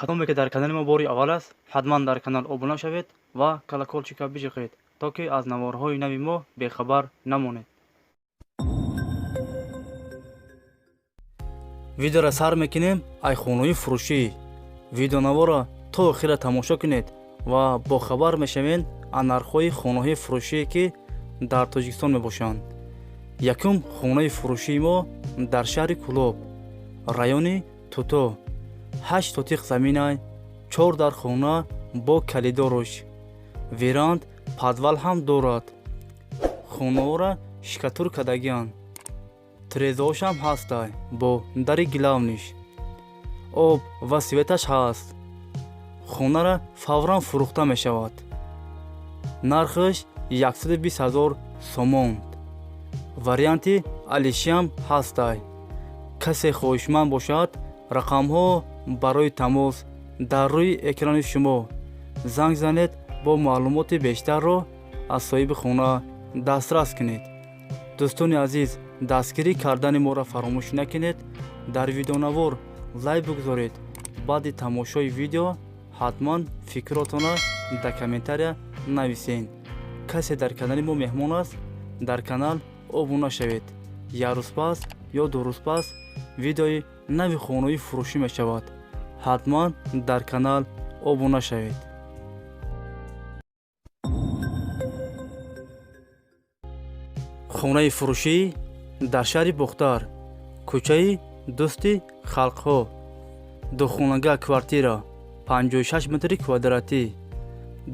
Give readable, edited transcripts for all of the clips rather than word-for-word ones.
Кадоме ки дар канали мо бори аввал аст, ҳатман дар канал обуна шавед ва колокольчика биҷиқед, то ки аз наворҳои нави мо бехабар намонед. Видеоро сар мекунем ай хонаи фурӯшӣ. Видеонаворро то охира тамошо кунед ва бохабар мешавед аз нархҳои хонаҳои фурӯшие, ки дар Тоҷикистон мебошанд. Якум хонаи фурӯшии мо дар шаҳри Кӯлоб, райони Туто, 8 сотиқ заминай, чор дар хона бо калидоруш, веранд, подвал ҳам дорад. Хонаҳоро штукатур кардагианд, тирезаҳошам ҳастай бо дари главныйш, об ва светаш ҳаст. Хонара фавран фурӯхта мешавад. Нархаш 120 000 сомон. Варианти алишиам ҳастай. Касе хоҳишманд бошад, рақамҳо барои тамос дар рӯи экрани шумо, занг занед, бо маълумоти бештарро аз соҳиби хона дастрас кунед. Дӯстони азиз, дастгирӣ кардани моро фаромӯш накунед. Дар видеонавор лайк бигузоред. Баъди тамошои видео ҳатман фикротонро дар комментария нависед. Касе дар канали мо меҳмон аст, дар канал обуна шавед. Як рӯз пас ё 2 рӯз пас видеои нави хонаи фурӯшӣ мешавад. Ҳатман дар канал обуна шавед. Хонаи фурӯшӣ дар шаҳри Бохтар, кӯчаи Дӯсти халқҳо, духонага квартира, 56 метри квадратӣ,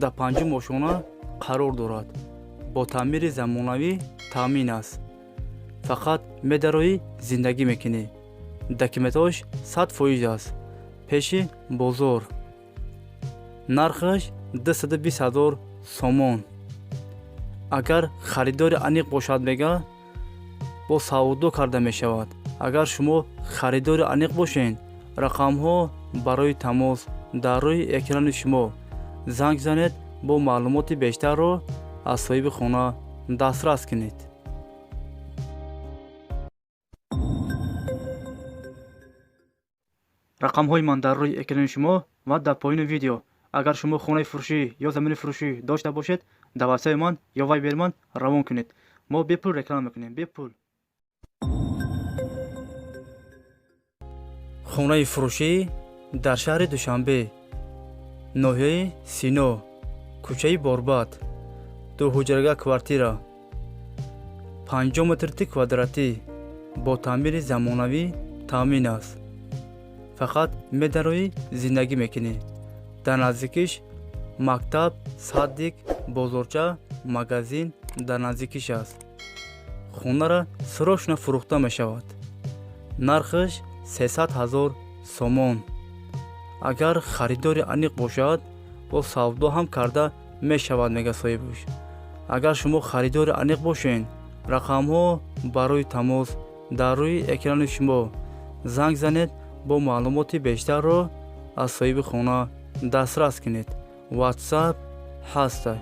дар панҷум ошёна қарор дорад. Бо таъмири замонавӣ таъмин аст. Фақат медароӣ, зиндагӣ мекунӣ. Документҳош 100% аст. Пеши бозор. Нархаш 220 000 сомон. Агар харидори аниқ бошад, мега, бо савдо карда мешавад. Агар шумо харидори аниқ бошед, рақамҳо барои тамос дар рӯи экрани шумо, занг занед, бо маълумоти бештарро аз соҳиби хона дастрас кунед. Рақамҳои ман дар рӯи экрани шумо ва дар поёни видео. Агар шумо хонаи фурӯшӣ ё замини фурӯшӣ дошта бошед, дар ватсапи ман ё вайбери ман равон кунед. Мо бепул реклама мекунем, бепул. Хонаи фурӯшӣ дар шаҳри Душанбе, ноҳияи Сино, кӯчаи Борбад, дуҳуҷрага квартира, 50 метри квадратӣ, бо таъмири замонавӣ таъмин аст. Фақат медароӣ, зиндагӣ мекунӣ. Дар наздикиш мактаб, садик, бозорча, магазин дар наздикиш аст. Хонара срочно фурӯхта мешавад. Нархаш 300 000 сомон. Агар харидори аниқ бошад, бо савдо ҳам карда мешавад, мега соҳибаш. Агар шумо харидори аниқ бошед, рақамҳо барои тамос дар рӯи экрани шумо, занг занед, бо маълумоти бештарро аз соҳиби хона дастрас кунед. Ватсап ҳаста.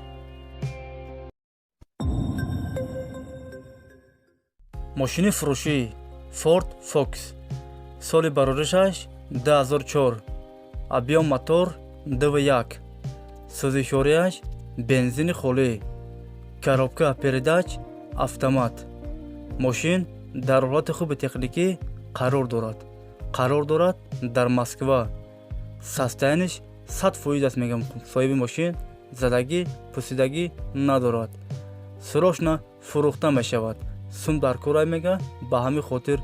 Мошини фурӯшӣ Форд Фокус, соли бароришаш 2004, объём мотор 2,1, сӯзишворияш бензини холӣ, коробка передач автомат. Мошин дар ҳолати хуби техникӣ қарор дорад. Қарор дорад дар Москва. Состояниеш 100% аст, мегам соҳиби мошин. Задагӣ, пусидагӣ надорад. Срочно фурӯхта мешавад. Сум дар корай, мега, ба ҳамин хотир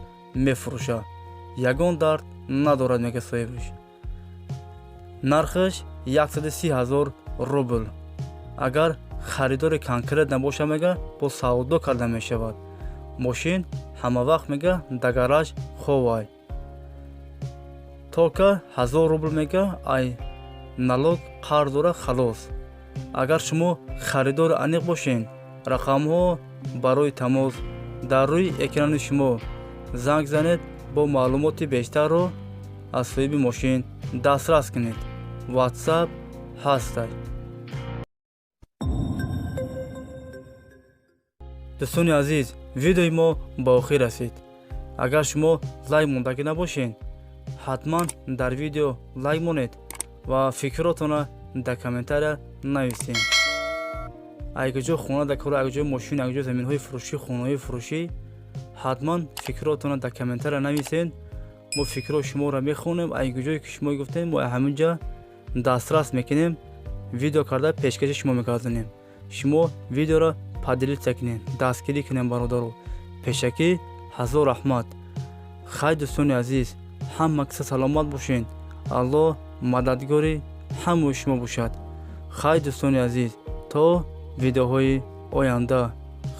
мефурӯша. Ягон дард надорад, мега соҳибаш. Нархаш 130 000 рубл. Агар харидори конкрет набоша, мега, бо савдо карда мешавад. Мошин ҳама вақт, мега, да гараж ховай. Только 1000 рубл, мега, ай налог қарз дора, халос. Агар шумо харидори аниқ бошед, рақамҳо барои тамос дар рӯи экрани шумо, занг занед, бо маълумоти бештарро аз соҳиби мошин дастрас кунед. Ватсап ҳастай. Дӯстони азиз, видеои мо ба охир расид. Агар шумо лайк мондагӣ набошед, ҳатман дар видео лайк монед. Ва фикротона дар комментария нависем. Айкуҷо хона дар кор, айкуҷо мошин, айкуҷо заминҳои фурӯшӣ, хонаҳои фурӯшӣ, ҳатман фикротона дар комментария нависед. Мо фикрҳои шуморо мехонем. Айкуҷое ки шумо гуфтем, мо ҳаминҷа дастрас мекунем, видео карда пешкаши шумо мегардонем. Шумо видеоро поделиться кунед, дастгирӣ кунем, бародаро. Пешакӣ ҳазор раҳмат. Хай, дӯстони азиз, ҳама киса саломат бошед. Аллоҳ мададгори ҳамаи шумо бошад. Хай, дӯстони азиз, то видеоҳои оянда,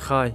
хай.